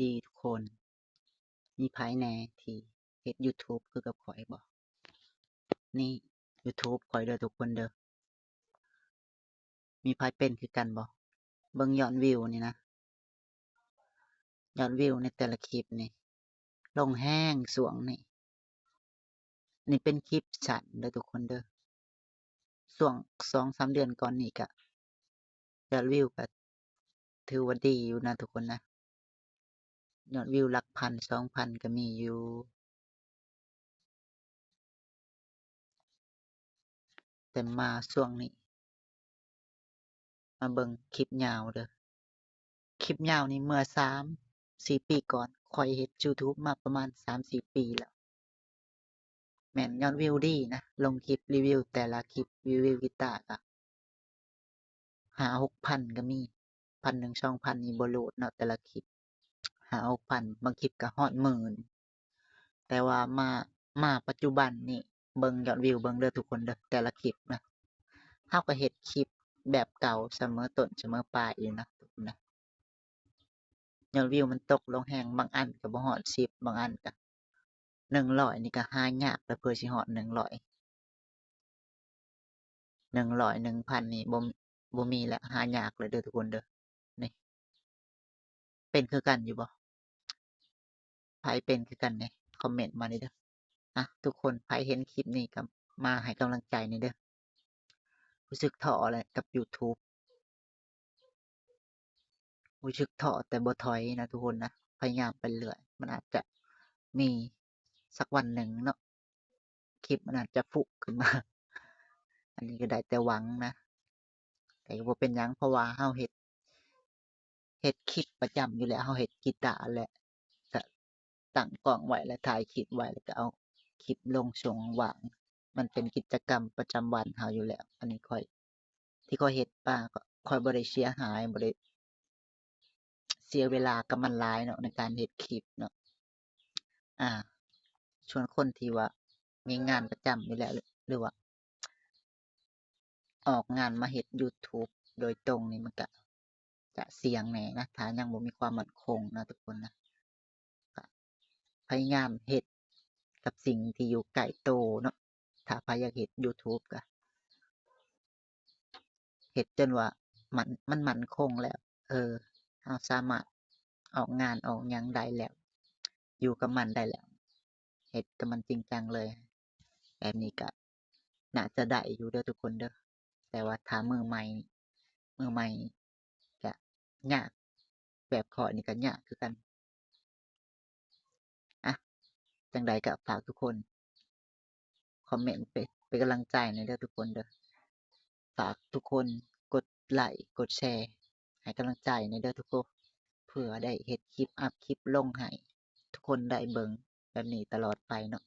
ດີທຸກຄົນ. ມີໃຜແດ່ທີ່ເຮັດ YouTube ຄືກັບຂ້ອຍບໍ່? ນີ້ YouTube ຂ້ອຍເດີທຸກຄົນເດີ. ມີໃຜເປັນຄືກັນບໍ່? ເບິ່ງຍອດວິວນີ້ນະ, ຍອດວິວໃນແຕ່ລະຄລິບນີ້ ລົງແຮງຊ່ວງນີ້. ນີ້ເປັນຄລິບສັ້ນເດີທຸກຄົນເດີ. ຊ່ວງສອງສາມເດືອນກ່ອນນີ້ກະ ຍອດວິວກະຖືວ່າດີຢູ່ນະທຸກຄົນນະ. ຍອດວິວຫຼັກພັນສອງພັນກະມີຢູ່. ແຕ່ມາຊ່ວງນີ້ ມາເບິ່ງຄລິບຍາວເດີ. ຄລິບຍາວນີ້ເມື່ອສາມສີ່ປີກ່ອນ, ຂ້ອຍເຮັດ YouTube ມາປະມານສາມສີ່ປີແລ້ວ. ແມ່ນຍອດວິວດີນະ, ລົງຄລິບຣີວິວແຕ່ລະຄລິບ, ຣີວິວກີຕາກະຫ້າຫົກພັນກະມີ, ພັນໜຶ່ງສອງພັນນີ້ບໍ່ຫຼູດເນາະ ແຕ່ລະຄລິບ ຫ້າຫົກພັນ, ບາງຄລິບກະຮອດໝື່ນ. ແຕ່ວ່າມາ ມາປັດຈຸບັນນີ້ ເບິ່ງຍອດວິວເບິ່ງເດີທຸກຄົນເດີ, ແຕ່ລະຄລິບນະ. ເຮົາກະເຮັດຄລິບແບບເກົ່າສະເໝີຕົ້ນສະເໝີປາຍຢູ່ນະທຸກຄົນນະ. ຍອດວິວມັນຕົກລົງແຮງ, ບາງອັນກະບໍ່ຮອດສິບ, ບາງອັນກະ ໜຶ່ງຮ້ອຍນີ້ກະຫາຍາກແລ້ວ, ເພື່ອຊິຮອດໜຶ່ງຮ້ອຍ ໜຶ່ງຮ້ອຍ ໜຶ່ງພັນນີ້ບໍ່ ບໍ່ມີແລ້ວ, ຫາຍາກເລີຍເດີທຸກຄົນເດີ. ນີ້ ເປັນຄືກັນຢູ່ບໍ່? ໃຜເປັນຄືກັນແດ່? ຄອມເມັນມາແດ່ເດີ. ອ່ະ ທຸກຄົນ ໃຜເຫັນຄລິບນີ້ກະມາໃຫ້ກຳລັງໃຈແດ່ເດີ. ຮູ້ສຶກທໍ້ແຫຼະກັບ YouTube. ຮູ້ສຶກທໍ້ແຕ່ບໍ່ຖອຍນະທຸກຄົນນະ, ພະຍາຍາມໄປເລື້ອຍ. ມັນອາດຈະມີສັກວັນໜຶ່ງເນາະ, ຄລິບມັນອາດຈະຟຸກຂຶ້ນມາ. ອັນນີ້ກະໄດ້ແຕ່ຫວັງນະ, ແຕ່ກະບໍ່ເປັນຫຍັງ ເພາະວ່າເຮົາເຮັດ ເຮັດຄລິບປະຈຳຢູ່ແລ້ວ, ເຮົາເຮັດກີຕາແລ້ວ ກະຕັ້ງກ້ອງໄວ້ ແລ້ວຖ່າຍຄລິບໄວ້ ແລ້ວກະເອົາຄລິບລົງຊ່ວງວ່າງ. ມັນເປັນກິດຈະກຳປະຈຳວັນເຮົາຢູ່ແລ້ວ. ອັນນີ້ຂ້ອຍ ທີ່ຂ້ອຍເຮັດມາ ຂ້ອຍບໍ່ໄດ້ເສຍຫາຍ, ບໍ່ໄດ້ເສຍເວລາກັບມັນຫຼາຍເນາະ ໃນການເຮັດຄລິບເນາະ. ອ່າ ສ່ວນຄົນທີ່ວ່າມີງານປະຈຳຢູ່ແລ້ວ ຫຼືວ່າອອກງານມາເຮັດ YouTube ໂດຍຕົງນີ້ ມັນກະຈະສ່ຽງແດ່ນະ ຖ້າຍັງບໍ່ມີຄວາມໝັ້ນຄົງນະທຸກຄົນນະ. ກະພະຍາຍາມເຮັດກັບສິ່ງທີ່ຢູ່ໃກ້ໂຕເນາະ. ຖ້າໃຜຢາກເຮັດ YouTube ກະເຮັດຈົນວ່າມັນ ມັນໝັ້ນຄົງແລ້ວ, ເອີ ເຮົາສາມາດອອກງານອອກຫຍັງໄດ້ແລ້ວ, ຢູ່ກັບມັນໄດ້ແລ້ວ, ເຮັດກັບມັນຈິງຈັງເລີຍ. ແບບນີ້ກະໜ້າຈະໄດ້ຢູ່ເດີທຸກຄົນເດີ. ແຕ່ວ່າຖ້າມືໃໝ່ ມືໃໝ່ກະຍາກ, ແບບຂ້ອຍນີ້ກະຍາກຄືກັນ. ອ່ະ ຈັ່ງໃດກະຝາກທຸກຄົນຄອມເມັນເປັນ ເປັນກຳລັງໃຈແດ່ເດີທຸກຄົນເດີ. ຝາກທຸກຄົນກົດໄລ້ກົດແຊໃຫ້ກຳລັງໃຈແດ່ເດີທຸກຄົນ, ເພື່ອໄດ້ເຮັດຄລິບ ອັບຄລິບລົງໃຫ້ທຸກຄົນໄດ້ເບິ່ງແບບນີ້ຕະຫຼອດໄປເນາະ.